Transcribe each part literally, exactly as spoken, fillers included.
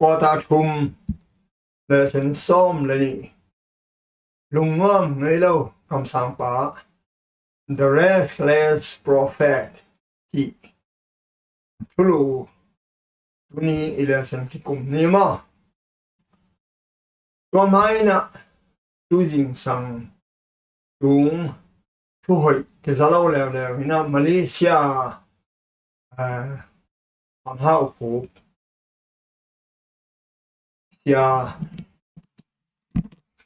Quarter thum, lesson sawm le nih. Lungnuam ngei lo kamsangpa, The Restless Prophet, cih thulu tuni in i lesson kikum ni maw. Tua mah in ah tu zingsang tung thuhoih kiza lo leuleu in ah Malaysia, ah, Ham Hau Khup Sia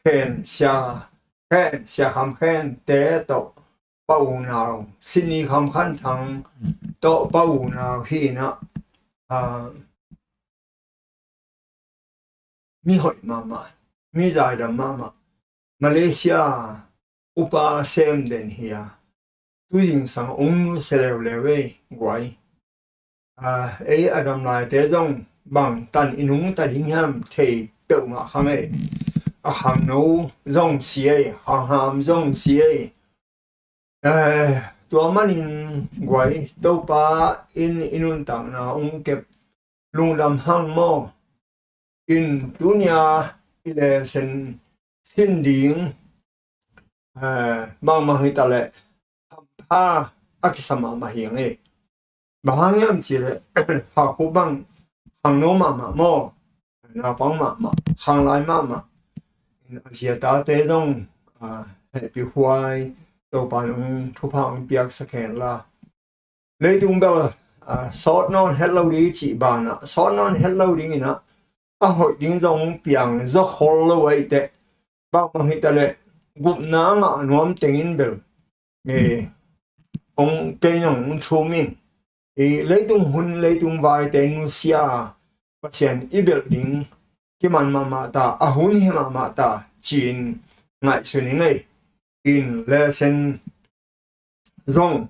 Khen, Sia Khen, Sia Kham Khen te tawh Pa Unau, Sydney Kham Khan Thang tawh Pa Unau hi in ah, ah, mi hoih mahmah, mi zaidam mahmah, Malaysia upa sem den hi a, tu zingsang ong nusia leuleu ei guai. Ah, ei a dam laite zong bang tan i nungta ding hiam thei peuhmah kha ngei. A khangno zong si ei, khangham zong si ei. Eh, tua manin guai, Topa in i nuntakna ong kep lungdam hang maw. In tunia i lesson sin ding, eh, bangmah hi ta leh hampha a kisa mahmah hi ing ei. Bang hang hiam cih leh Hau Khup bang khangno mahmah maw, naupang mahmah, khanglai mahmah. In a zi a tate zong, ah, hehpihhuai, Topa in ong thupha ong piaksak hen la. Leitung bel, ah, sawt nawn het lo ding cih banah, sawt nawn het lo ding in ah, a hoih ding zong piang zaw khol lo ahih teh, bangmah hi ta leh gupna a ngah nuam teng in bel, eh, ong kei nong thum in, eh, leitung hun, leitung vaite nusia a, Pasian i belh ding kiman mahmah ta, a hun hi mahmah ta ci-in ngaihsun ing ei. In lesson zong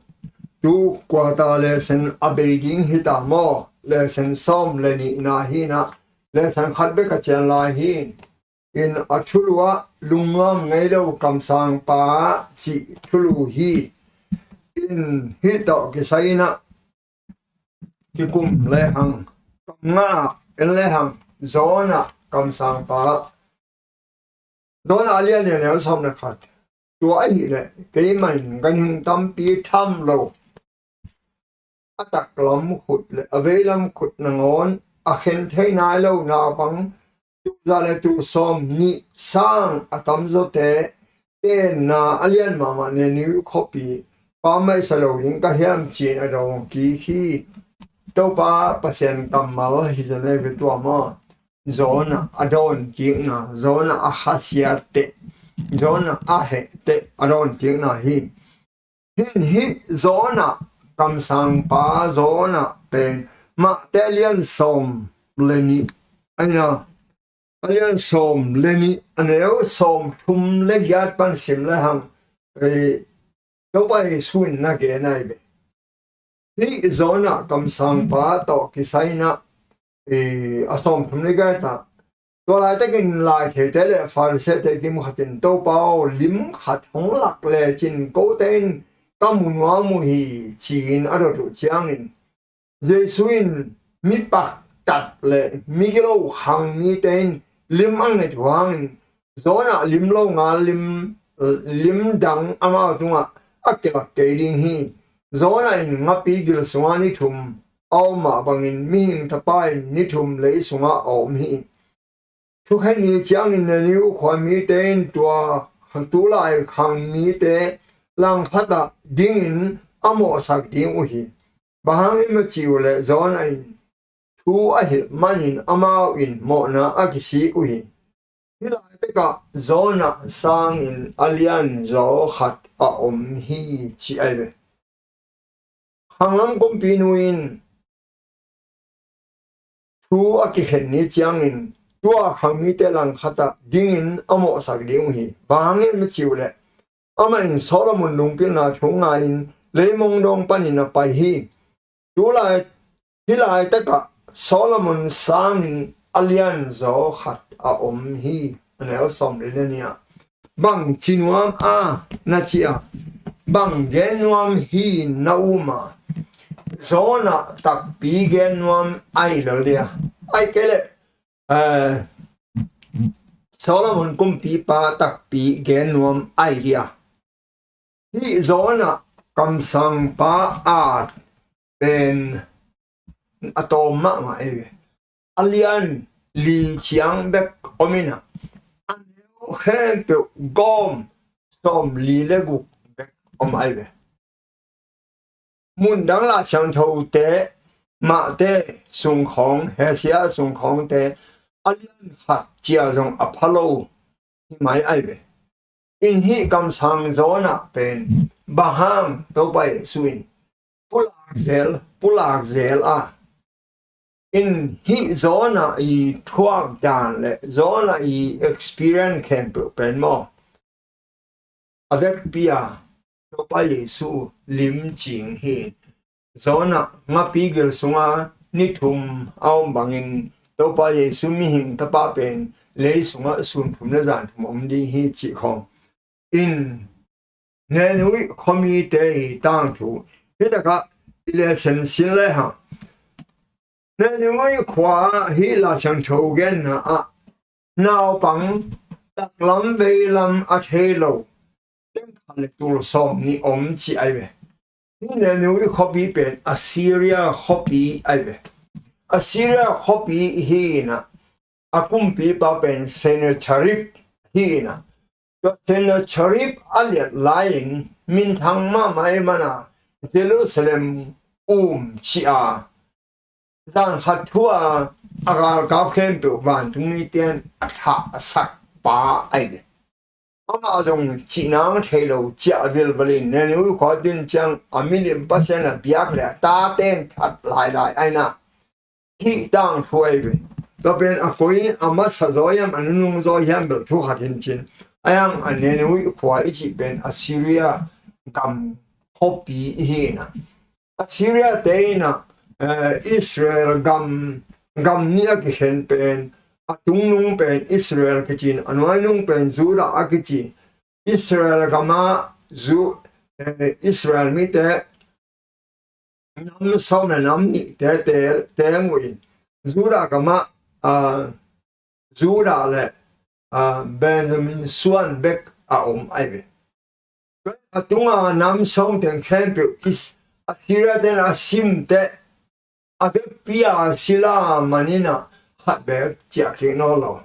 tu quarter lesson a bei ding hi ta maw. Lesson sawm le nihna hi in ah, lesson khat bek a cian lai hi. In a thulu ah Lungnuam ngei lo kamsangpa cih thulu hi. In hih tawh kisai in ah kikum lehang, kam nga en lehang, Jonah kamsangpa, Jonah a lian nih, a neu sawm le khat. Tua ahih leh keimah in ganhing tampi tham lo, a taklam khut le a veilam khut nangawn a khen thei nai lo naupang tul za le tul sawm nih sang a tamzawte tenna a lian mahmah Nineveh khuapi pammaih sa lo ding ka hiam ci-in a dawng kik hi. Topa Pasian kammal hi zaw nei ve tua maw. Jonah a dawnkikna, Jonah a khasiat teh, Jonah a heh teh a dawnkikna hi. Hih in hih Jonah kamsangpa Jonah pen Mate a lian sawm le nih, ahi na, a lian sawm le nih, a neu sawm thum le giat pan sim lehang, eh, Topa Jesu in na gen ahi ve. Hih Jonah kamsangpa tawh kisai in ah, eh, a sawm thum le giat ah, tua laitakin laitheite le Farisee-te kimkhat in, Topa aw, lim khat hong lak lecin kote in ka mu nuam uh hi, ci-in a dot uh ciangin, Jesu in mi paktat le mi gilo khang mite in lim a nget uh hangin, Jonah lim lo ngal lim, lim dang amau tungah a kilak kei ding hi. Jonah in ngapi gil sungah ni thum a om mah bangin, Mihing Tapa in ni thum lei sungah a om hi. Thukhen ni ciangin Nineveh khua mite in tua tulai khang mite langkhat ah dingin a mawhsak ding uh hi. Bang hang hiam a cih uh leh Jonah in thu a hilh manin amau in mawhna a kisik uh hi. Hih laitakah Jonah sangin a lianzaw khat a om hi, ci ahi ve. Khanglam kumpinu in thu a kikhen ni ciangin tua khang mite langkhat ah dingin a mawhsak ding uh hi. Bang hang hiam a cih uh leh amah in Solomon lungpilna thu ngai-in leimong dawng panin a pai hi. Tulai, hih laitakah Solomon sangin a lianzaw khat a om hi. A neu sawm le nih ah, bang ci nuam a na ci a, bang gen nuam hi na um a, Jonah takpi gen nuam ahi lel dia. Ahih kei leh eh, Solomon kumpipa takpi gen nuam ai dia. Hih Jonah kamsangpa at pen a tawm mahmah ei ve. A lian li ciang bek om inah, a neu khempeuh gawm sawm li le guk bek om ai ve. Mundang Lai Siangthote, Mate sungkhawng, Hesia sungkhawngte a lian khat cia zong a pha lo hi mai ai ve. In hih kamsang Jonah pen bang hang Topa Jesu in pulak zel, pulak zel a, in hih Jonah i thuak dan le Jonah i experience khempeuh pen maw, a vekpi a Topa Jesu lim cing hi. Jonah ngapi gil sunga ni thum a om bangin Topa Jesu mihing tapa pen lei sungah sun thum le zan thum om ding hi cih khawng. In Nineveh khuamite i tangthu hi takah i le sensin le hang. Nineveh khua ah hih Lai Siangtho genna ah naupang taklam veilam a thei lo teng khat le tul sawm nih om ci ai ve. Hih Nineveh khuapi pen Assyria khuapi ai ve. Assyria khuapi hi inah, a kumpipa pen Sennacherib hi inah, tua Sennacherib a liat lai-in minthang mahmah i mana Jerusalem um ci a, zan khat thu a a galkap khempeuh vantungmite in a thahsak pa ai ve. Amah zong cih nang thei lo ciah vilvelin Nineveh khua tun ciang a milim Pasian a biak le a tate in that lailai ai na. Hih tangthu ai ve. Tua pen a koi a masa zaw hiam a nunung zaw hiam bel thu khat hi in cin. A hiang a Nineveh khua i cih pen Assyria gam khuapi i hi na. Assyria te in ah, eh, Israel gam, gam nih a kikhen pen, a tungnung pen Israel kici in, a nuainung pen Judah a kici. Israel gam ah Ju-, eh, Israel mite nam sawm le nam nihte te, te ngui in, Judah gam ah, ah, Judah le, ah, Benjamin suan bek a om ai ve. A tunga nam sawm teng khempeuh is, Assyria ten a simte, a vekpi a sila manin ah khat bek ciah kik nawn lo.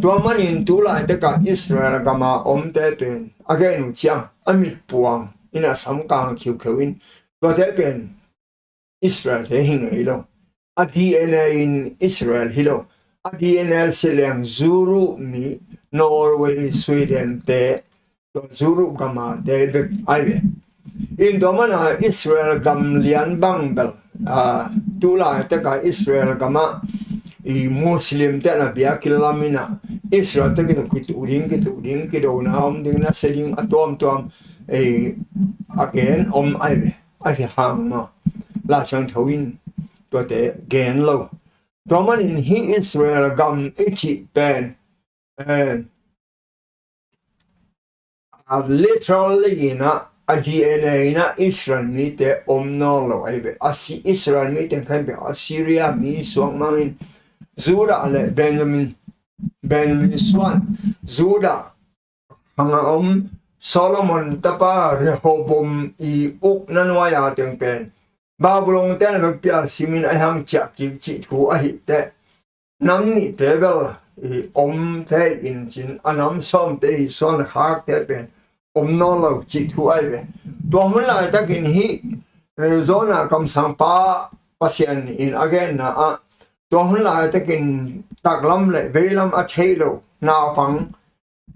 Tua manin tu laitak a Israel gam a omte pen a gen uh ciang a mitpuang in a samkang khiukheu in, tuate pen Israel te hi ngei lo. A D N A in Israel hi lo. A D N A si leng Zuru mi, Norway, Sweden te, tua Zuru gam a te bek ai ve. In tua mana Israel gam lian bang bel, ah, tu laitak a Israel gam ah i Muslim te na biakinn lam in ah Israel te kitu, kitu ding, kitu ding, kidona om ding, na se ding a tuamtuam, eh, a gen om ai ve. A hi hang maw, Lai Siangtho in tuate gen lo. Tua manin hih Israel gam i cih pen, eh, a literally in ah, a D N A in ah Israel mite om nawn lo ai ve. A si Israel mite khan pen Assyria mi suak mangin Judah le Benjamin, Benjamin suan Judah hang a om Solomon tapa Rehoboam i ukna nuai a teng pen Babylon te na vekpi a simin a hang ciah kik cih thu ahi teh. Nam nihte bel i om te in cin, a nam sawmte i suan khakte pen om nawn lo cih thu ai ve. Tua hun laitakin hih, eh, Jonah kamsangpa Pasian in a genna ah, tua hun laitakin taklam le veilam a thei lo naupang,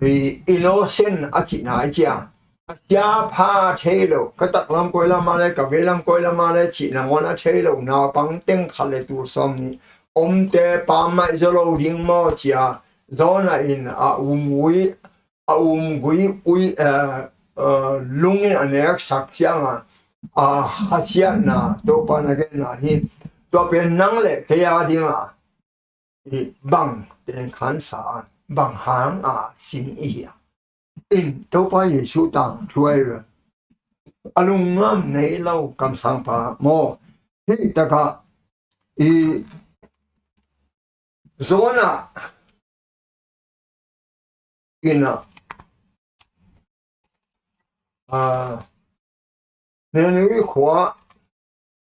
i innocent a cihna i cia. A sia pha a thei lo, ka taklam koi lam a le, ka veilam koi lam a le cih nangawn a thei lo naupang teng khat le tul sawm nih omte pammaih zaw lo ding maw cia. Jonah in a um gui, a um gui ui, eh, eh, lungin a neksak ciang a, a khasiatna Topa na genna hi. Tua pen nang le kei a ding a i bang tengkhansa, bang hang a sin i hi a. In Topa Jesu tangthu ai ve. A lungnuam nei lo kamsangpa maw. Hih takah i Jonah in ah, aa, Nineveh khua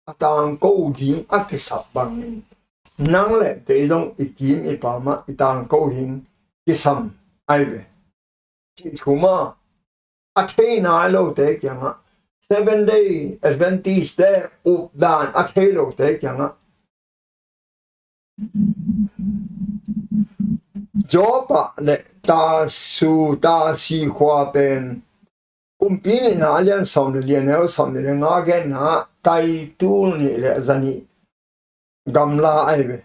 a tangko ding a kisap bangin nang le kei zong i kim i pam ah i tangko ding kisam ahi ve. Cih thu mah a thei nai lote kiangah, Seven Day Adventist te updan a thei lote kiangah Joppa le Tasu, Tasi khua pen Kumpi Nihna a lian sawm le li, a neu sawm le nga genna ah tai tul nih le zanih gamla ahi ve.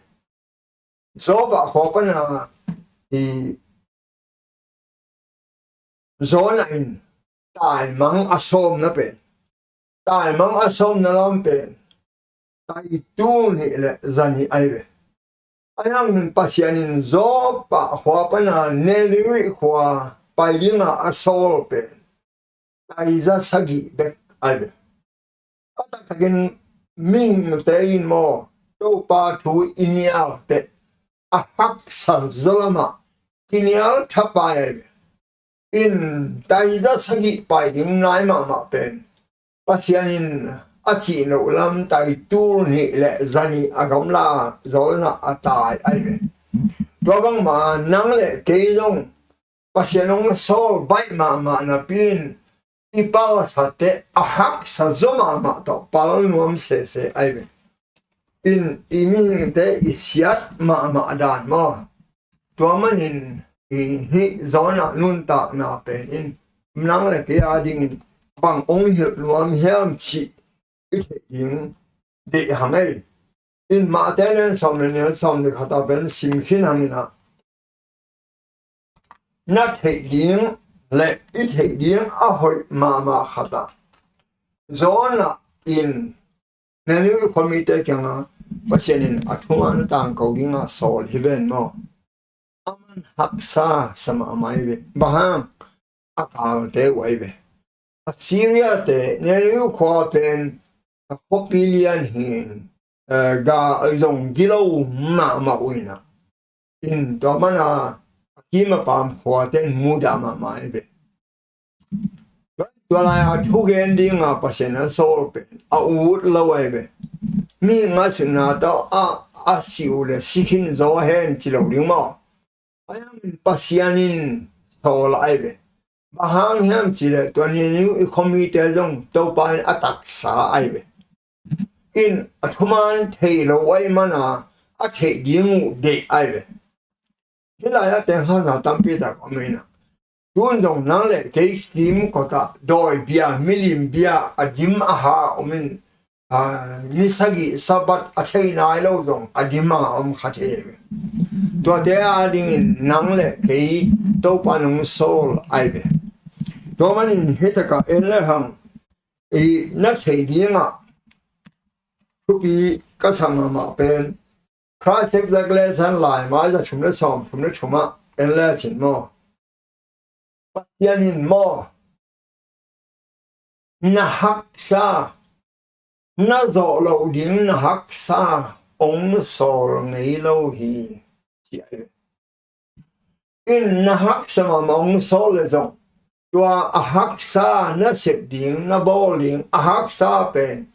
Joppa khua pana i Jonah in taimang a sawmna pen, taimang a sawmna lam pen tai tul nih le zanih ahi ve. Ahi hangin Pasian in Joppa khua pana Nineveh khua pai dinga a sawl pen tai za sagih bek ahi ve. A taktakin mihingte in maw, Topa thu i nial teh a haksa zaw lamah kinial thapai ahi ve. In tai za sagih pai ding nai mahmah pen Pasian in a cih loh lam tai tul nih le zanih a gamla Jonah a tai ahi ve. Tua bangmah nang le kei zong Pasian hong sawl baih mahmah napi in i palsate a haksa zaw mahmah tawh pal nuam sese ahi ve. In i mihingte i siat mahmah dan maw? Tua manin i hih Jonah nuntakna pen in nang le kei a dingin bang hong hilh nuam hiam cih i theih ding deih hang ei. In Mate lian sawm le nih, sawm le khat a pen sim khin hangin ah, na theih ding le i theih ding a hoih mahmah khat ah Jonah in Nineveh khuamite kiangah Pasian in a thuman tangko dinga sawl hi ven maw? Aman haksa sa mahmah hi ve. Bang hang? A kalte uh ahi ve. Assyria te Nineveh khua pen a khuapi lian hi in, eh, gal zong gilo mahmah uh in ah, in tua mana a kim a pam khuate in mudah mahmah hi ve. Tua lai-a thugen dinga Pasian a sawl pen a ut lo ahi ve. Mi ngaihsutna tawh a, a si uh le si khin zaw hen ci lo ding maw? Ahi hangin Pasian in sawl ahi ve. Bang hang hiam cih leh tua Nineveh khuamite zong Topa in a taksa ahi ve. In a thuman thei lo ahih mana a theih ding uh deih ahi ve. Hih lai-ah teng hahna tampi tak om in ah, tun zong nang le kei kimkot ah dawi bia, milim bia a dim a ha om in, aa, ni sagih Sabbath a thei nai lo zong a dim a om kha thei ve. Tuate a dingin nang le kei Topa in hong sawl ahi ve. Tua manin hih takah en le hang i na theih dingah thupi ka sa mahmah pen Christ Exact Lesson lai mai za thum le sawm thum le thum ah en le cin maw? Pasian in maw, na haksa, na zawh loh ding na haksa hong sawl ngei lo hi, ci ahi ve. In na haksa mahmah hong sawl le zong, tua a haksa na sep ding, na bawl ding a haksa pen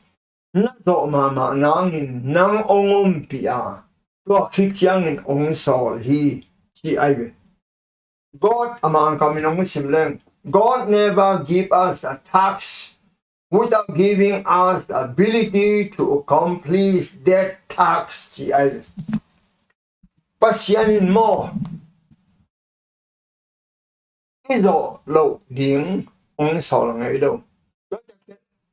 na zawh mahmah nangin nang hong ompih a, tua khit ciangin hong sawl hi, ci ahi ve. God a Mangkam in hong sim leng, God never give us a task without giving us the ability to accomplish that task, ci ahi ve. Pasian in maw, i zawh loh ding hong sawl ngei lo.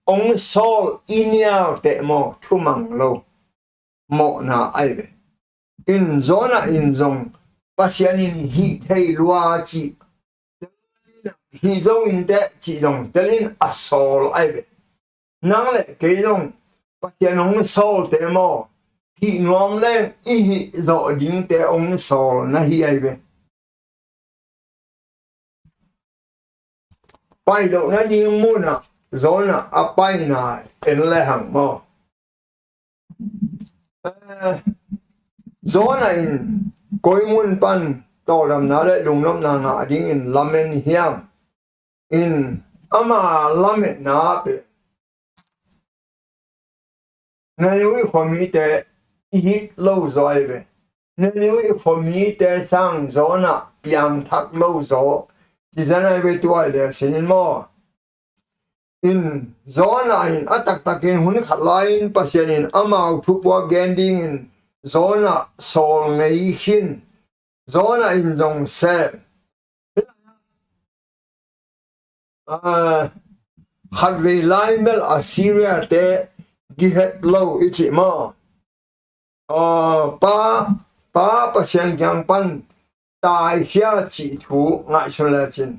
Hong sawl i nial teh maw, thumang lo mawhna ahi ve. In Jonah in zong Pasian in hih thei lua cih, hih zo in teh cih zong telin a sawl ahi ve. Nang le kei zong Pasian hong sawlte maw, hih nuam leng i hih zawh dingte hong sawl na hi ahi ve. Pai loh nading munah Jonah a paina en le hang maw? Eh, Jonah in koi mun pan tawldamna le lungnopna ngah dingin lamen hiam? In ama lametna pen Nineveh khuamite i hih lo zaw ahi ve. Nineveh khuamite sang Jonah piangthak lo zaw. Ci zan ahi ve tua hi le sinin maw. In Jonah in a taktakin hun khat lai-in Pasian in amau thupuak gen dingin Jonah sawl ngei khin. Jonah in zong sem. Ah, khatvei lai bel Assyria te gihet lo i cih maw? Ah, pa, pa Pasian kiang pan taikhia cih thu ngaihsun lecin,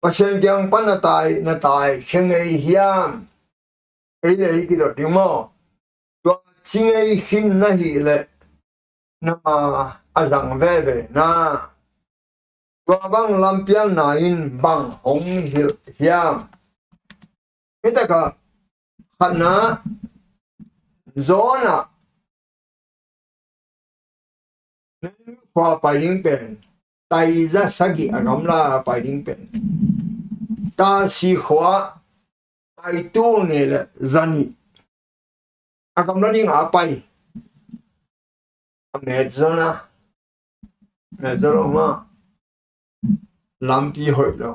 Pasian kiang pan na tai, na taikhia ngei hiam? Ei le ei kidot ding maw? Tua ci ngei khin na hih leh na ma a zang veve na. Tua bang lampialna in bang hong hilh hiam? Hi takah khatna, Jonah khua pai ding pen, tai za sagih a gamla pai ding pen, Tarsis khua tai tul nih le za nih a gamla ding a pai. A met zo na, met zo lo ma, lampi hoih lo.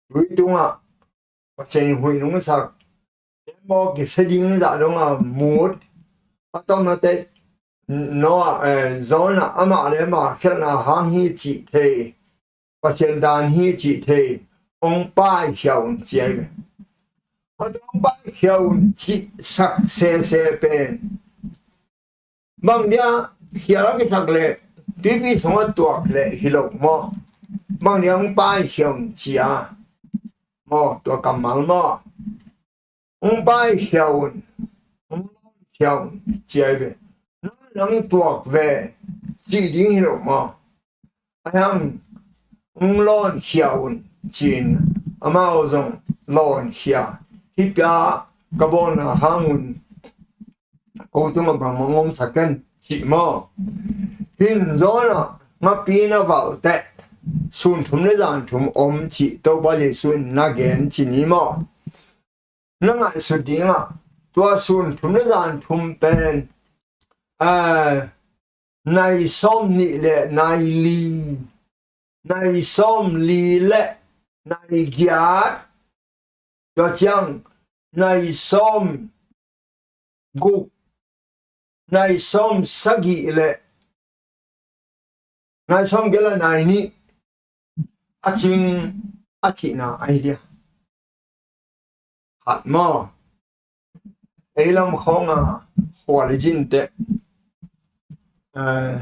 Lui tungah Pasian in huih nungsak, tembaw kisia ding zah dong a mut. A tawmna te Noah, eh, Jonah amah le amah khialhna hang hi cih thei, Pasian dan hi cih thei, hong paikhia un ci ahi ve. A hong paikhia un cih sak sese pen bang dia khial a kisak leh tuipi sungah tuak leh hi lo maw? Bang dia hong paikhia un ci a maw? Tua kammal maw? Hong paikhia un, hong lawnkhia un ci ahi ve. Nang tuak ve cih ding hi lo maw? A hang hong lawnkhia un ci-in amau zong lawnkhia. Hih pia ka bawlna hang un ko tungah bangmah hong omsak ken cih maw? Hih Jonah ngapi na valh teh sun thum le zan thum om cih Topa Jesu in na gen ci ni maw? Na ngaihsut dingah tua sun thum le zan thum pen, ah, nai sawm nih le nai li, nai sawm li le nai giat, tua ciang nai sawm guk, nai sawm sagih le nai sawm giat le nai nih a cing a cihna ahi dia. Khat maw? Ei lam khawng a khual i cin teh, eh,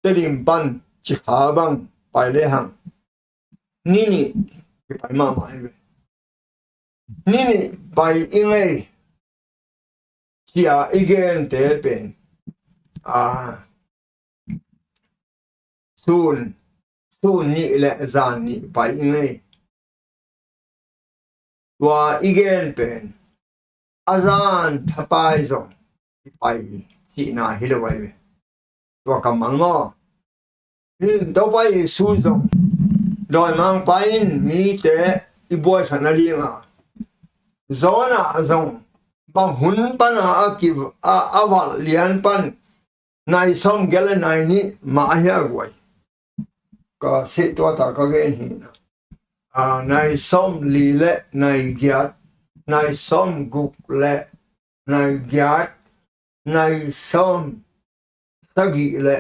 Tedim pan Cikha bang pai lehang ni nih kipai mahmah hi ve. Ni nih pai i ngei cia i gente pen, a, sun, sun nih le zan nih pai i ngei. Tua i gen pen a zan thapai zong i pai cihna hi lo ahi ve. Tua kammal maw? Hih Topa Jesu zong dawimangpa in mite i buaisakna dinga Jonah zong bang hun pana a ki, a, a valh lian pan nai sawm giat le nai nih mah ahi a guai. Ka sih tua ta ka gen hi na. A, nai sawm li le nai giat, nai sawm guk le nai giat, nai sawm sagih le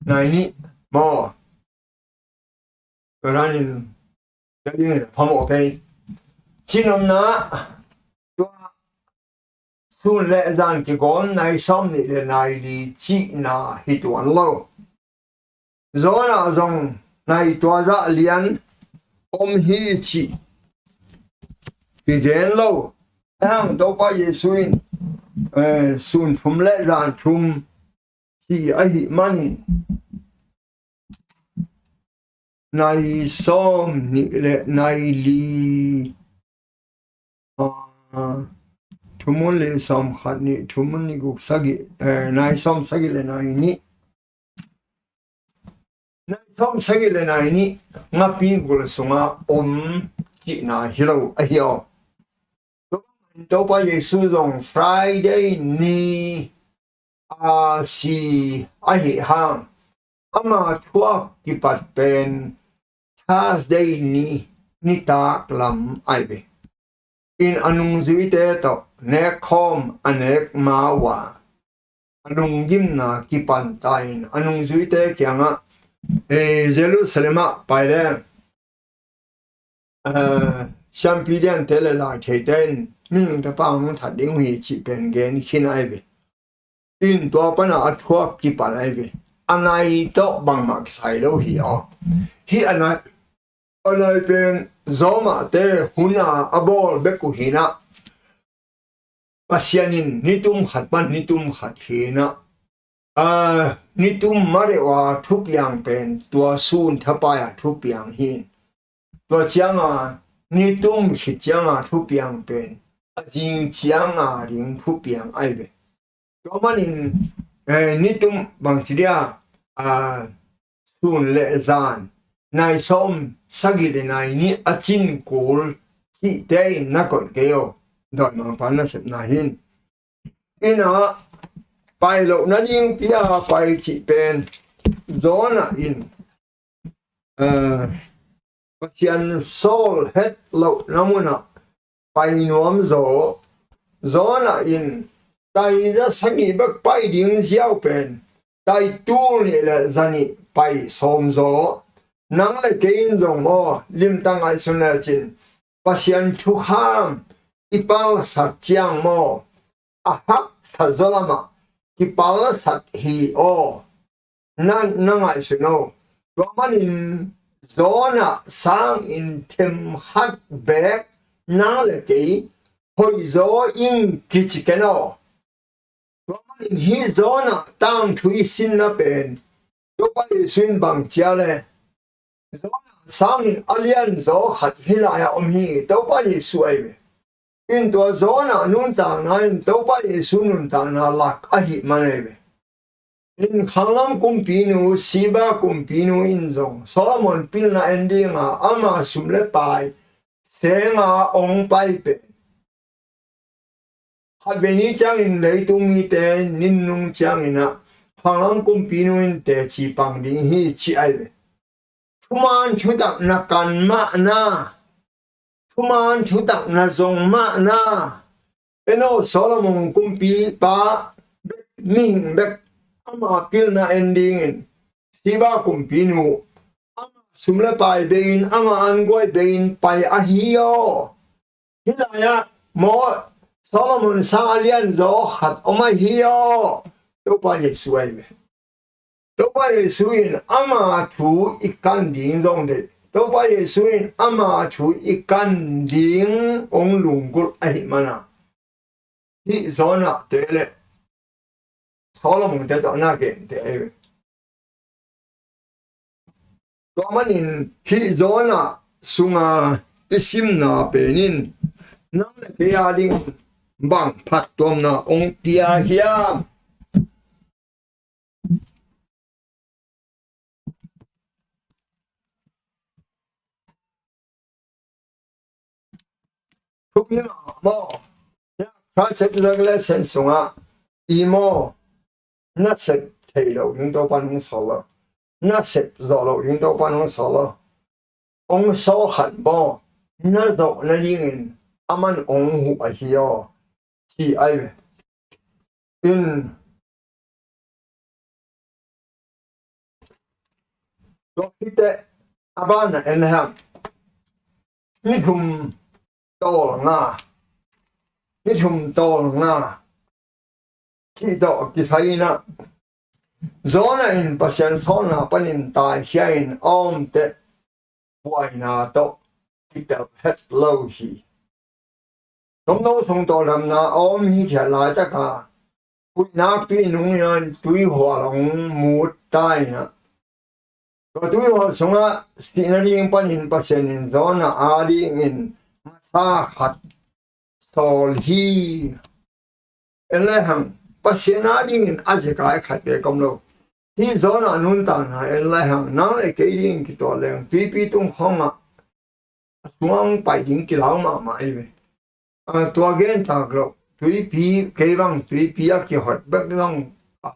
nai nih maw? Ka danin ka dingin phamawh kei. Cinomna tua sun le zan kigawm nai sawm nih le nai li cihna hi tuan lo. Jonah zong nai tua zah lian om hi cih kigen lo. Ahang Topa Jesu in, eh, sun thum le zan thum ci ahih manin nai sawm nih le nai li, ah, Thumun li sawm khat nih, thumun nih guk sagih, eh, nai sawm sagih le nai nih. Nai sawm sagih le nai nih, ngapi gul sungah om cihna hi lo ahi aw. Topa Jesu zong Friday ni a si ahi hang, ama thuak kipat pen Thursday ni nitak lam ai ve. In a nungzuite tawh nekkhawm a nek ma uh a, a lunggimna kipan ta in a nungzuite kiangah, eh, Jerusalem ah pai le, eh, siampi liante le lai theite in mihing tapa hong that ding uh hi cih pen gen khin ai ve. In tua pana a thuak kipan ai ve. A nai tawh bangmah kisai lo hi aw. Hih a nai, a nai pen Roma te huna a bawl bek uh hinah, Pasian in nitum khat pan nitum khat hinah, a, nitum ma deuh a thupiang pen tua sun thapai a thupiang hi. Tua cianga nitum khit cianga thupiang pen a zing cianga ding thupiang ai ve. Tua manin, eh, nitum bangci dia, a, sun le zan, nai sawm sagih le nai nih a cin kul cihte in na koih kei aw. Dawimangpa nasepna hin. Ina pai loh nading pia pai cih pen Jonah in, eh, Pasian sawl het loh na munah pai nuam zaw. Jonah in taiza sagih bek pai ding ziau pen taitul nih le zanih pai sawm zaw. Nang le kei in zong maw, limtang ngaihsun lecin Pasian thukham i palsat ciang maw, a haksa zaw lamah kipalsat hi aw. Na, na ngaihsun aw. Tua manin Jonah sangin themkhat beek nang le kei hoihzaw in kici ken aw. Tua manin hih Jonah tangthu i sinna pen Topa Jesu in bang cia le, Jonah sangin a lianzaw khat hih lai-ah om hi. Topa Jesu ahi ve. In tua Jonah nuntakna in Topa Jesu nuntakna lak ahih man ahi ve. In khanglam kumpinu, Sheba kumpinu in zong Solomon pilna en dinga ama sum le pai senga ong pai pen khatvei ni ciangin leitung mite ninnung ciangin ah khanglam kumpinu in teci pang ding hi ci ahi ve. Thuman thutak na kan mahna, thuman thutak na zong mahna, en aw, Solomon kumpipa bek, mihing bek ama pilna en dingin Sheba kumpinu ama sum le pai bei-in, ama anguai bei-in pai ahi aw. Hih lai-ah maw, Solomon sang a lianzaw khat om ahi aw. Topa Jesu ahi ve. Topa Jesu in ama thu i kan ding zong deih. Topa Jesu in ama thu i kan ding ong lunggulh ahih mana hih Jonah te le Solomon te tawh na gente ahi ve. Tua manin hih Jonah sunga i simna penin nang le kei a ding bang phattuamna ong pia hiam? Thupi mah maw? Christ Revelation sungah i maw, na sep thei lo ding Topa nong sawl lo, na sep zawh lo ding Topa nong sawl lo. Ong sawl khat maw, na zawh nadingin aman ong huh ahi aw, ci ahi ve. In tua khit teh a banah en le hang, ni thum tawlnga, ni thum tawlnga cih tawh kisai inah Jonah in Pasian sawlna panin taikhia in a om teh buaina tawh kitel het lo hi. Tomno sung tawldamna a om hithiat laitaka huih nakpi nungin tuihual hong mut ta inah, tua tuihual sungah sih nading panin Pasian in Jonah a dingin masa khat sawl hi. En lai hang, Pasian a dingin a zekai khat bek om lo. Hih Jonah nuntakna en lai hang, nang le kei dingin kituak leng tuipi tung khawngah a sungah pai ding kilau mahmah ahi ve. A, tua gen tak loh, tuipi, kei bang tuipi a kihot bek zong a,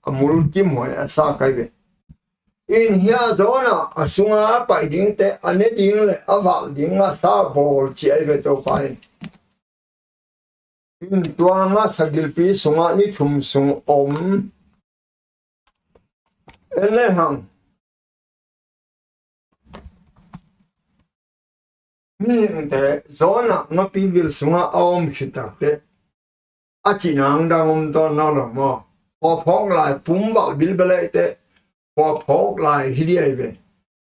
a mul kimhuai a sa kai ve. In hia Jonah a sungah pai dingte a ne ding le a valh ding a sa bawl ci ahi ve Topa in. In tua ngah sagilpi sungah ni thum sung om. En le hang. Mihingte Jonah ngapi gil sungah a om khit takte a cih nang dang om tawn nawn lo maw? Khuaphawk lai pum valh bilbelehte khuaphawk lai hi ding ahi ve.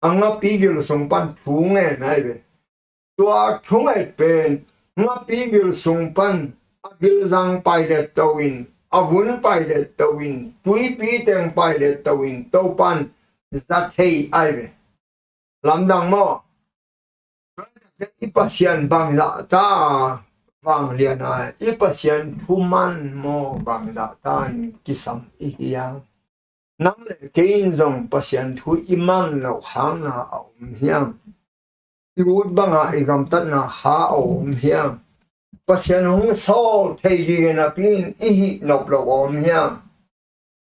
A ngapi gil sung pan thu ngen ahi ve. Tua thungaih pen ngapi gil sung pan a gilzang pailet to in, a vun pailet to in, tuipi teng pailet to in Topan za thei ahi ve. Lamdang maw? I Pasian bangzah ta vanglian a, i Pasian thuman maw bangzah ta in kisam i hiam? Nang le kei in zong Pasian thu i man loh hangna a om hiam? I ut banga i gamtatna ha a om hiam? Pasian hong sawl thei gige napi in i hih nop loh a om hiam?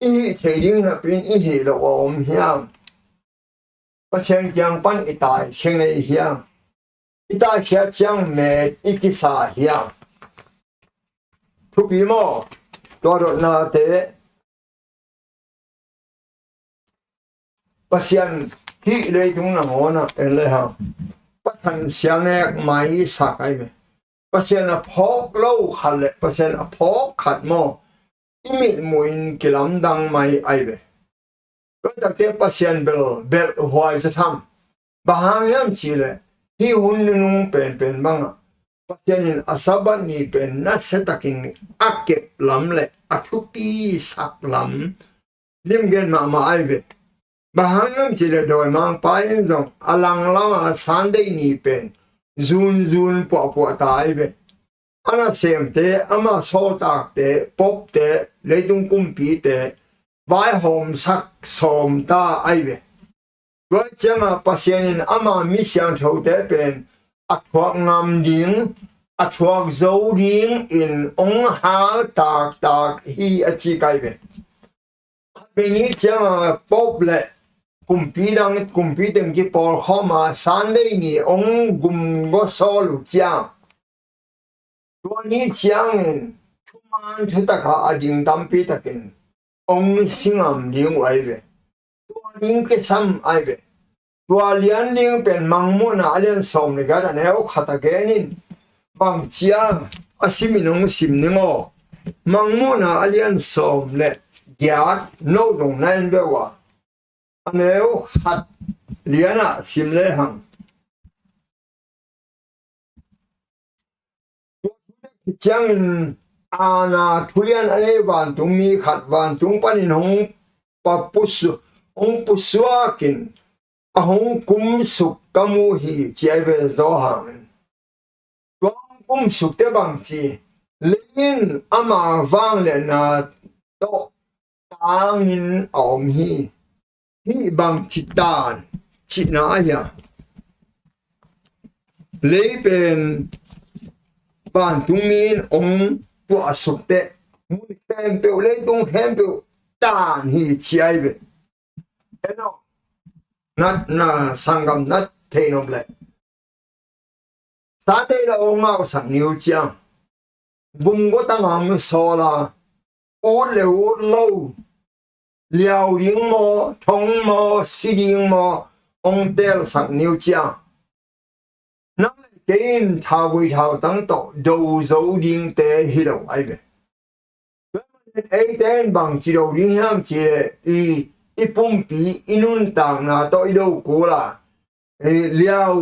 I hih thei ding napi in i hih loh a om hiam? Pasian kiang pan i taikhia ngei hiam? I taikhia ciang met i kisa hiam? Thupi maw? Tua dotnate Pasian hih leitung nangawnah en le hang Pathian sialnek mai sak ahi ve. Pasian a phawk lo khat le Pasian a phawk khat maw i mitmuhin kilamdang mai ahi ve. Tua takte Pasian bel belh huai zatham. Bang hang hiam cihleh hih hun nunung penpen bangah Pasian in a Sabbath ni pen nasiatakin a kep lam le a thupi sak lam limgen mahmah ahi ve. Bang hang hiam cihleh dawimangpa in zong a langlama Sunday ni pen zunzun puahpuah ta ahi ve. A nasemte, ama sawltakte, popte, leitung kumpite vaihawmsak sawm ta ahi ve. Tua cianga Pasian in ama mi siangthote pen a thuak ngam ding, a thuak zo ding in hong hal taktak hi a ci kai ve. Khatvei ni cianga Pope le kumpi dang, kumpi teng kipawlkhawma Sunday ni hong gumgaw sawl uh ciang tua ni ciangin thuman thutaka a ding tampi takin hong si ngam ding uh ahi ve. Tua ding kisam ahi ve. Tua lian ding pen Mangmuhna a lian sawm le giat a neu khat a genin bang cia a simin hong sim ning aw. Mangmuhna a lian sawm le giat no zong na en beuh a a neu khat lianah sim lehang. Ciangin aana thulian a nei vantungmi khat vantung panin hong papusu, hong pusuakin a hong kumsuk ka mu hi ci ahi ve Johan in. Tua hong kumsukte bangci lei in ama vangliatna tawh tangin a om hi. Hih bangci tan cihna ahi a lei pen vantungmi in hong tuahsukte mun khempeuh leitung khempeuh tan hi ci ahi ve. Eno, na, na sanggam na thei nop leh Sunday la hong ngauhsak ni uh ciang gumgua tangah hong sawla ut le ut lo liau ding maw thong maw si ding maw hong teelsak ni uh ciang nang le kei in thauvui thautang tawh do zo dingte hi lo ahi ve. Eite in bangci do ding hiam cih leh i, i pumpi i nuntakna tawh i do kul a, i liau,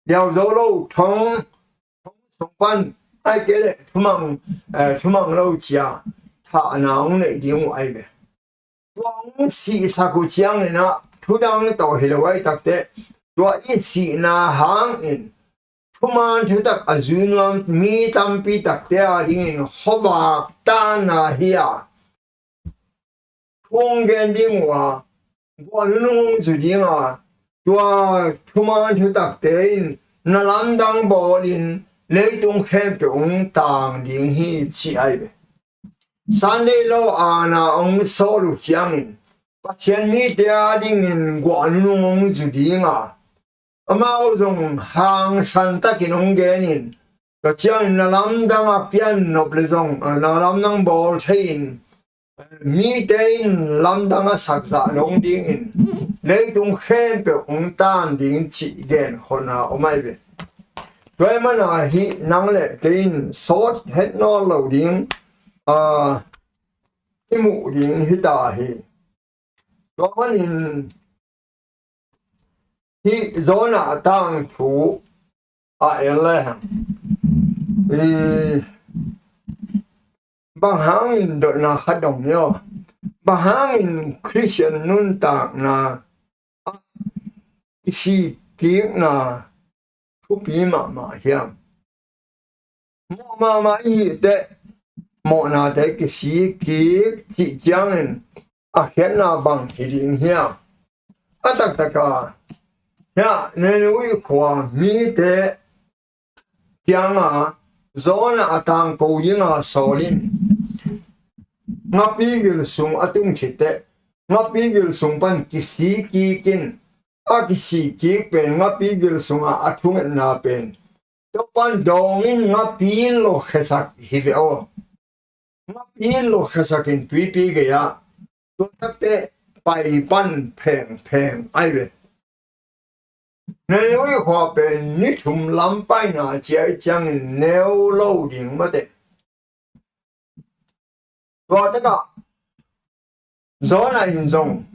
liau zo lo thong, thong sung pan ai kei leh thumang, eh, thumang lo cia thahna hong neih ding uh ahi ve. Tua hong sihsak uh ciangin ah thudang tawh hi lo ahi takte tua i sihna hangin thuman thutak a zui nuam mi tampi takte a dingin khuavak tanna hi a, thu hong gen ding uh a, guah nunung hong zu ding a, tua thuman thutakte in na lamdang bawlin leitung khempeuh hong tang ding hi, ci ahi ve. Sunday law ana hong sawl uh ciangin Pasian mite a dingin guah nunung hong zu ding a, amau zong hangsan takin hong genin, tua ciangin na lamdang a pian nop le zong, na lamdang bawl thei-in, mite in lamdang a sakzah dong dingin leitung khempeuh hong tan ding cih gen kholhna om ahi ve. Tua ahih manin hih nang le kei in sawt het nawn lo ding, a, i muh ding hi ta hi. Tua manin hih Jonah tangthu a en lehang, i, bang hangin dotna khat dong ni aw, bang hangin Khristian nuntakna ah i sikkikna thupi mahmah hiam? Mawh mahmah i hih teh, mawhnate kisikkik cih ciangin a khiatna bang hi ding hiam? A taktak a, hiah Nineveh khua mite kiangah Jonah a tangko dinga sawl in, ngapi gil sung a tun khit teh, ngapi gil sung pan kisikkik in, a kisikkik pen ngapi gil sungah a thungetna pen Topan dawng in ngapi lo khesak hi ve aw. Ngapi lo khesak in tuipi gei-ah, tua takteh pai pan phengpheng ahi ve. Nineveh khua pen ni thum lam paina ciai ciangin neu lo ding mate. Tua takah Jonah in zong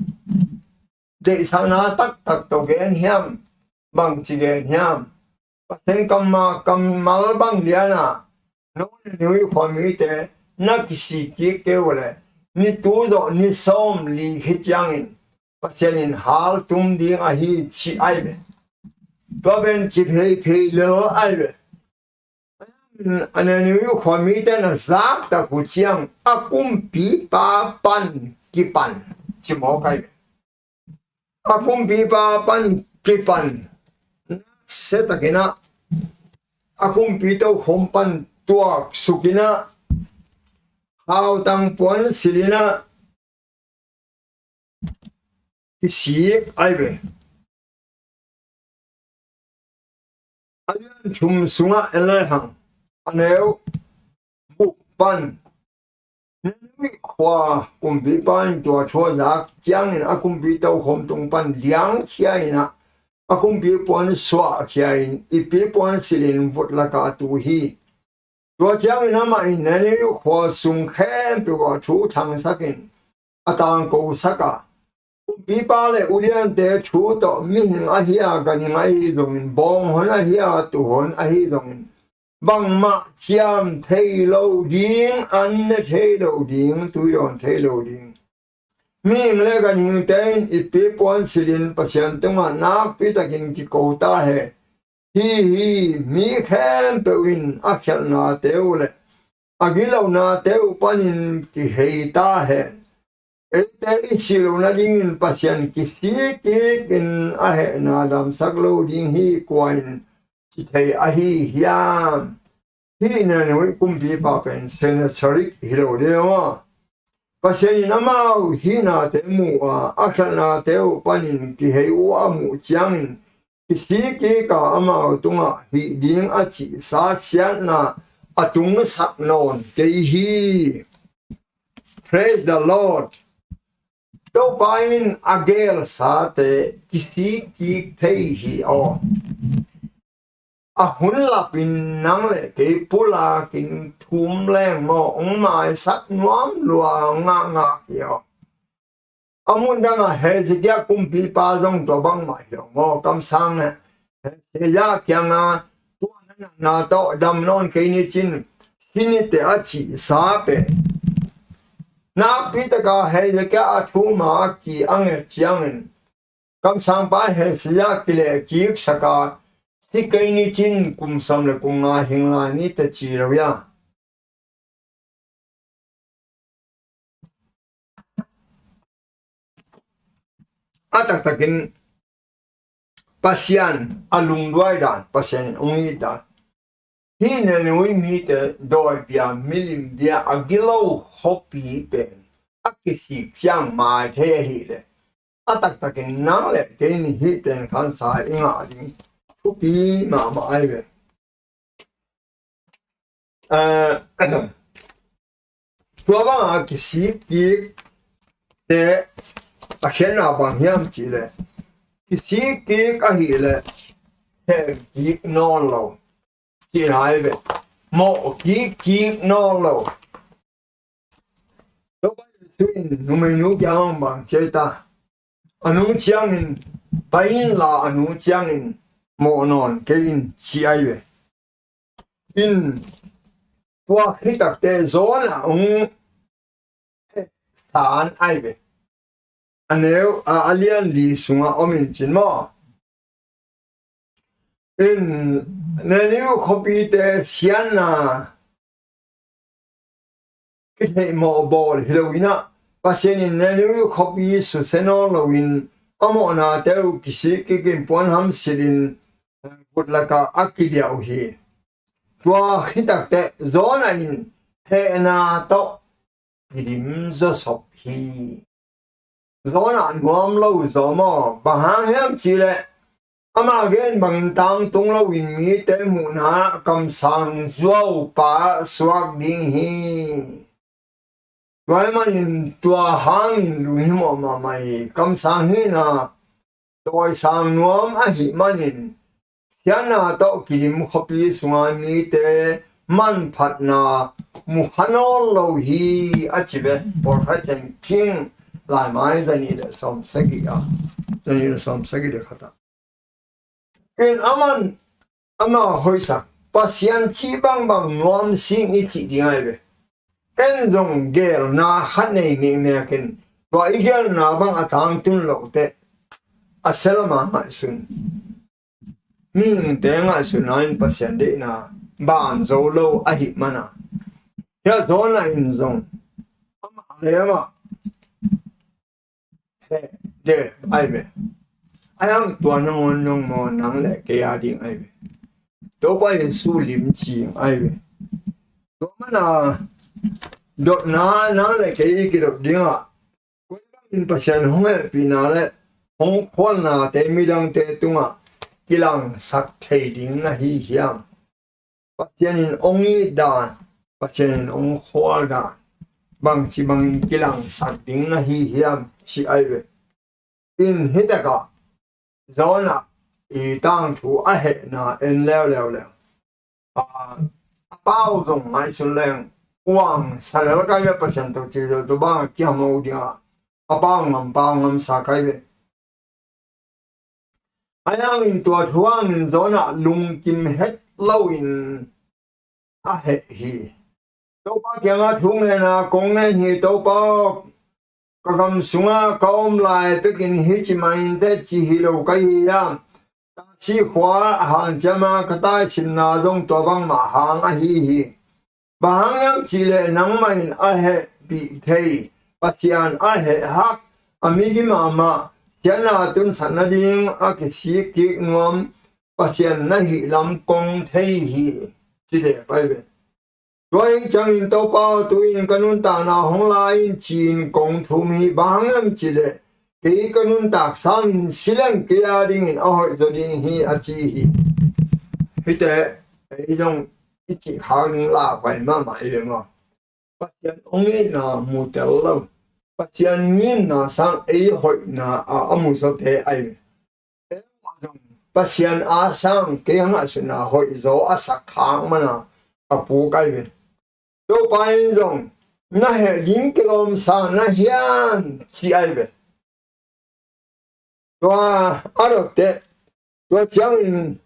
deihsakna taktak tawh gen hiam, bangci gen hiam? Pasian kammal, kammal bang liana, no Nineveh khua mite, na kisikkik kei uh leh, ni tu zawh ni sawm li hi ciangin Pasian in haltum ding ahi, ci ahi ve. Tua pen ci pheiphei lel ahi ve. A Nineveh khua mite na zaktak uh ciang a kumpipa pan kipan ci mawk ahi ve. A kumpipa pan kipan, na se takin ah, a kumpi tokhom pan tuak sukin ah, khautang puan silin ah kisik ahi ve. A lian thum sungah en lehang, a neu guk pan, Nineveh khua kumpipa in tua thu a zak ciangin a kumpi tokhom tung pan liangkhia in ah, a kumpi puan suahkhia in, ipi puan silin vut lakah a tu hi. Tua ciangin amah in Nineveh khua sung khempeuh ah thu thangsakin a tangkosak a, kumpipa le uliante thu tawh mihing ahi a, ganhing ahi zongin, bawnghon ahi a, tuuhon ahi zongin, bangmah ciam thei lo ding, an ne thei lo ding, tui dawn thei lo ding. Mihing le ganhingte in ipi puan silin Pasian tungah nakpi takin kiko ta hen. Hi hi, mi khempeuh in a khialhnate uh le a gilonate uh panin kihei ta hen. Eite i sih loh nadingin Pasian kisikkik in a hehna damsak lo ding hi, kua in ci thei ahi hiam? Hih Nineveh kumpipa pen Sennacherib hi lo ding aw. Pasian in amau hihnate mu a, a khialhnate uh panin kihei uh a muh ciangin, kisikkik a amau tungah hih ding a cihsa siatna a tungsak nawn kei hi. Praise the Lord. Topa in a gelsate kisikkik thei hi aw. A hun lapin nang le kei pulakin thum leng maw, hong maisak nuam lua, hong ngakngak hi aw. A mun dangah Hezekiah kumpipa zong tua bangmah hi lo maw, kamsang Hezekiah kiangah, tua na natna tawh dam nawn kei ni cin, si ni teh a cihsa pen. Nakpi taka Hezekiah a thuma a ki a nget ciangin, kamsangpa Hezekiah kilehkiksak a, Si kei ni cin kum sawm le kum nga hing lai ni teh ci lo ia. A taktakin Pasian a lungduai dan, Pasian in hong it dan. Hih Nineveh mite dawi bia milim bia a gilo khuapi pen a kisik ciang mai thei ahih leh, a taktakin nang le kei in hih pen khansa i ngah ding thupi mahmah ahi ve. Eh, tua banga kisik kik te a khiatna bang hiam cih leh, kisik kik ahih leh heh kik nawn lo cihna ahi ve. Mawh kik kik nawn lo. Topa Jesu in numeinu kiang hong bang ci ei ta. A nung ciangin pai inla, a nung ciangin mawh nawn kei in ci ahi ve. In tua khit takteh Jonah hong heh san ahi ve. A neu a, a lian li sungah om in cin maw. In Nineveh khuapite siatna kitheih mawh bawl hi lo in ah, Pasian in Nineveh khuapi susia nawn loin a mawhnate uh kisik kikin puanham silhin gutlakah a kidiah uh hi. Tua khit takteh Jonah in hehna tawh kidim zawsop hi. Jonah nuam lo zaw maw? Bang hang hiam cih leh amah gen bangin tangtung loin mite muhna kamsang zuaupa suak ding hi. Tua ahih manin tua hangin lunghimawh mahmah hi. Kamsang hihna dawisang nuam ahih manin siatna tawh kidim khuapi sunga mite manphatna mu kha nawn lo hi, a ci ve. Paul Fred King Laimai zanih le sawmsagih a, zanih le sawmsagih le khat ah. In aman ama hoihsak Pasian cih bangbang nuam sing i cih ding ahi ve. En zong gelna khat nei mekmek in, tua i gelna bang a tangtun loh teh a sia lama ngaihsun, mihingte ngaihsutna in Pasian deihna ban zo lo ahih mana. Hia Jonah in zong amah le amah heh deh ahi ve. Ahi hang tua nangawn nong maw, nang le kei a ding ahi ve. Topa Jesu limci ahi ve. Tua mana dotna nang le kei i kidot dingah koi bangin Pasian hong hehpihna le hong khualnate midangte tungah kilangsak thei ding na hi hiam? Pasian in hong it dan, Pasian in hong khual dan, bangci bangin kilangsak ding na hi hiam, ci ahi ve. In hitakah Jonah i tangthu a hehna en leuleu leng, a, a pau zong ngaihsun leng, uang salel kai ve. Pasian tawh ci lo tu bang a kiam lo dingah a pau ngam, pau ngam sa kai ve. Ahi hangin tua thu hangin Jonah lungkim het loin a heh hi. Topa kiangah thu ngen a, kong ngen hi Topa aw, ka gam sungah ka om lai pekin hih ci mah inteh ci hi lo ka hi hiam? Tarsis khua a hanciam a, ka taichimna zong tua bangmah hang ahi hi. Bang hang hiam cih leh nangmah in a hehpih thei Pasian, a heh hak, a migi mahmah, siatna tunsak nading a kisik kik nuam Pasian na hih lam kong thei hi, ci leh pai ve. Tua hi ciangin Topa aw, tu-in ka nuntakna hong la in ci-in kong thum hi. Bang hang hiam cih leh kei ka nuntak sangin si leng kei a dingin a hoih zaw ding hi, a ci hi. Hihte ei zong i cih khak ding lauhuai mahmah hi ve maw? Pasian hong itna mu tel lo, Pasian ngimna sang ei hoihna a, a mu zawte ahi ve. Pasian a sang kei a ngaihsutna hoih zaw a sak khak mana ka puk ahi ve. Topa in zong na heh ding kilawm sa na hiam, ci ahi ve. Tua a dot teh, tua ciangin,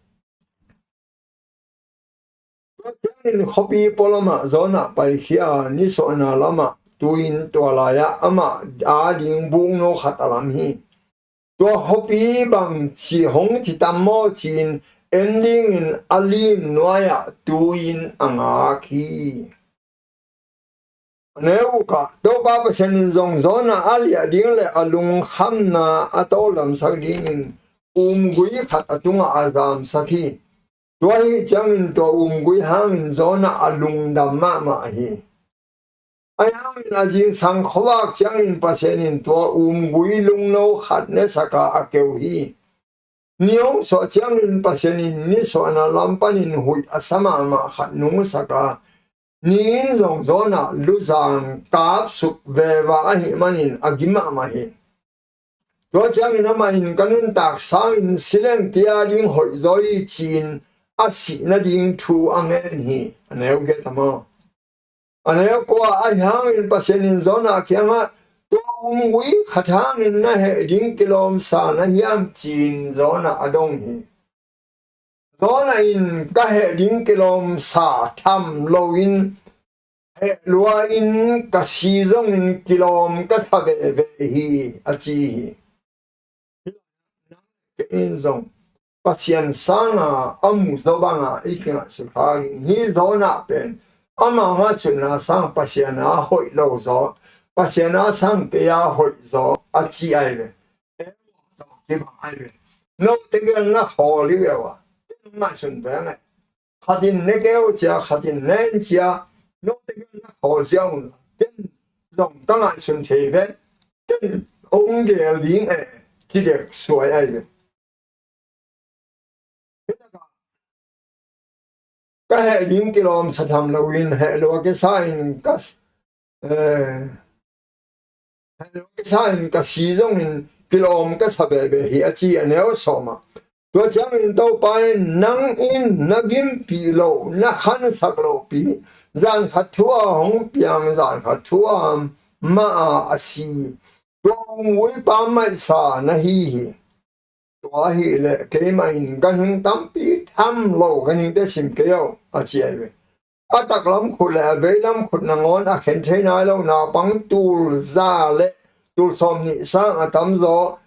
tua ciangin khuapi pualamah Jonah paikhia a, nisuahna lamah tu-in tua lai-ah amah ading bukno khat a lam hi. Tua khuapi bang ci hong ci tam maw ci-in en dingin a lim nuai-ah tu-in a ngak hi. A neu uk ah, Topa Pasian in zong Jonah a liah ding le a lungkhamna a tawldamsak dingin umgui khat a tungah a zamsak hi. Tua ahih ciangin tua umgui hangin Jonah a lungdam mahmah hi. Ahi hangin a zingsang khuavak ciangin Pasian in tua umgui lungno khat nesak a, a keu hi. Ni hong suah ciangin Pasian in nisuahna lam panin huih a sa mahmah khat nungsak a, ni in zong Jonah luzang kapsuk veva ahih manin a gim mahmah hi. Tua ciangin amah in, "Ka nuntak sangin sileng kia ding hoih zaw hi," ci-in a sih nading thu a ngen hi. A neu giat ah maw. A neu kua ah, ahi hangin Pasian in Jonah kiangah, "Tua umgui khat hangin na heh ding kilawm sa na hiam?" ci-in Jonah a dong hi. Jonah in, "Ka heh ding kilawm sa tham loin heh lua-in ka si zongin kilawm ka sa veve hi," a ci hi. Kei in zong Pasian sanga a muzaw banga i kingaihsut kha ding hi. Jonah pen ama ngaihsutna sang Pasian a hoih lo zaw, Pasian a sang kei a hoih zaw a ci ai ve. Kibang ai ve. Note gel na khawl hi ve ua. Ngaihsun ve ngai. Khatin ne keu cia, khatin ne en cia, note gel na khawl cia un. Ken zong ka ngaihsun thei ve. Ken ong gel ding e, ci dek suai ai ve. Ka heh ding kilawm sa tham loin heh lua kisa in ka, eh, heh lua kisa in ka si zongin kilawm ka sa veve hi a ci a neu sawm ah. Tua ciangin Topa in, "Nang in na gimpih loh, na khansak lohpi, zan khat thu a hong piang, zan khat thu a ma a, a si. Tua umgui pammaih sa na hi hi. Tua ahih leh keimah in ganhing tampi tham lo, ganhingte sim kei o," a ci ai ve. A taklam khut le a veilam khut nangawn a khen thei nai lo naupang tul za le tul sawmnih sang a tamzaw,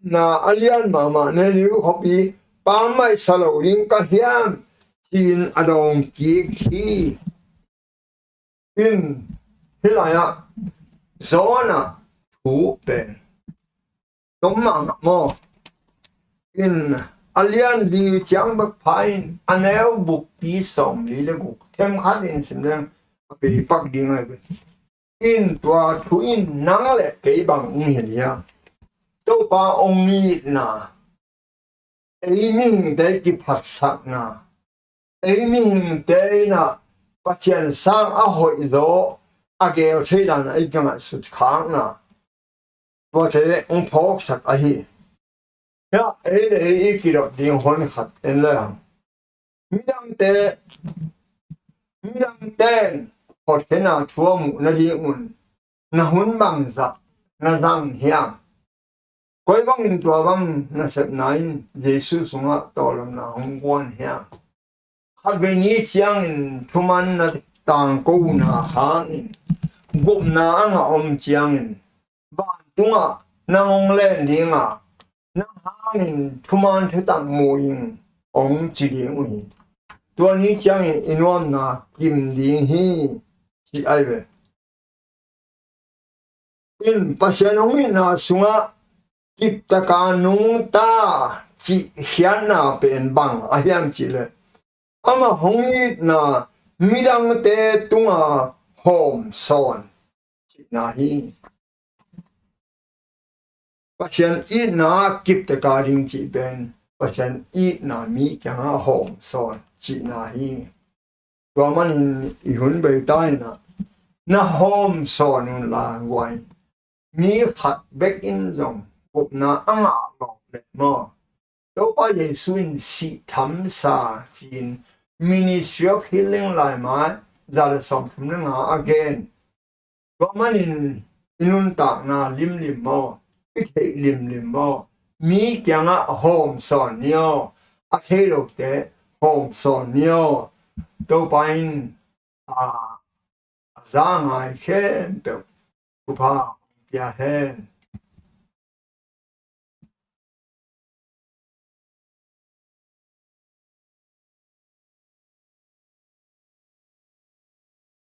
na a lian mahmah Nineveh khuapi pammaih sa lo ding ka hiam, ci-in a dawng kik hi. In, hih lai-ah Jonah thu pen tom mahmah maw. In, a lian li ciang bek pha in a neu buppi sawmli le guk, them khat in sim leng a bei pak ding ai ve. In, tua thu in nang le kei bang ong hilh hiam? Topa ong itna, ei mihingte kiphatsakna, ei mihingte in ah Pasian sang a hoih zaw a gel thei dan a i kingaihsut khakna, tuate ong phawksak ahi. Hiah ei le ei i kidot ding hon khat en le hang. Midangte, midangte in hotkhiatna thu a muh nadingun na hun bangzah na zang hiam? Koi bangin tua bang nasepna in Jesu sungah tawlomna hong guan hiam? Khatvei ni ciangin thumanna tangkona hangin gupna a ngah om ciangin vantungah nang hong len dinga, nang hangin thuman thutak mu ing, hong ci ding uh hi. Tua ni ciangin i nuamna kim ding hi, ci ai ve. In, Pasian hong itna sungah kiptaka nungta cih khiatna pen bang a hiam cih leh, amah hong itna midangte tunga hawmsawn cihna hi. Pasian itna kiptaka ding cih pen Pasian itna mi kiangah hawmsawn cihna hi. Tua manin i hun bei ta in ah, na hawmsawn un la guai. Mi khat bek in zong gupna a ngah lo leh maw, Topa Jesu in sih thamsa ci-in Ministry of Healing laimai za le sawmthum le nga a gen. Tua manin i nuntakna limlim maw, i theih limlim maw, mi kiangah hawmsawn ni aw, a thei lote hawmsawn ni aw. Topa in a, a za ngai khempeuh thupha pia hen.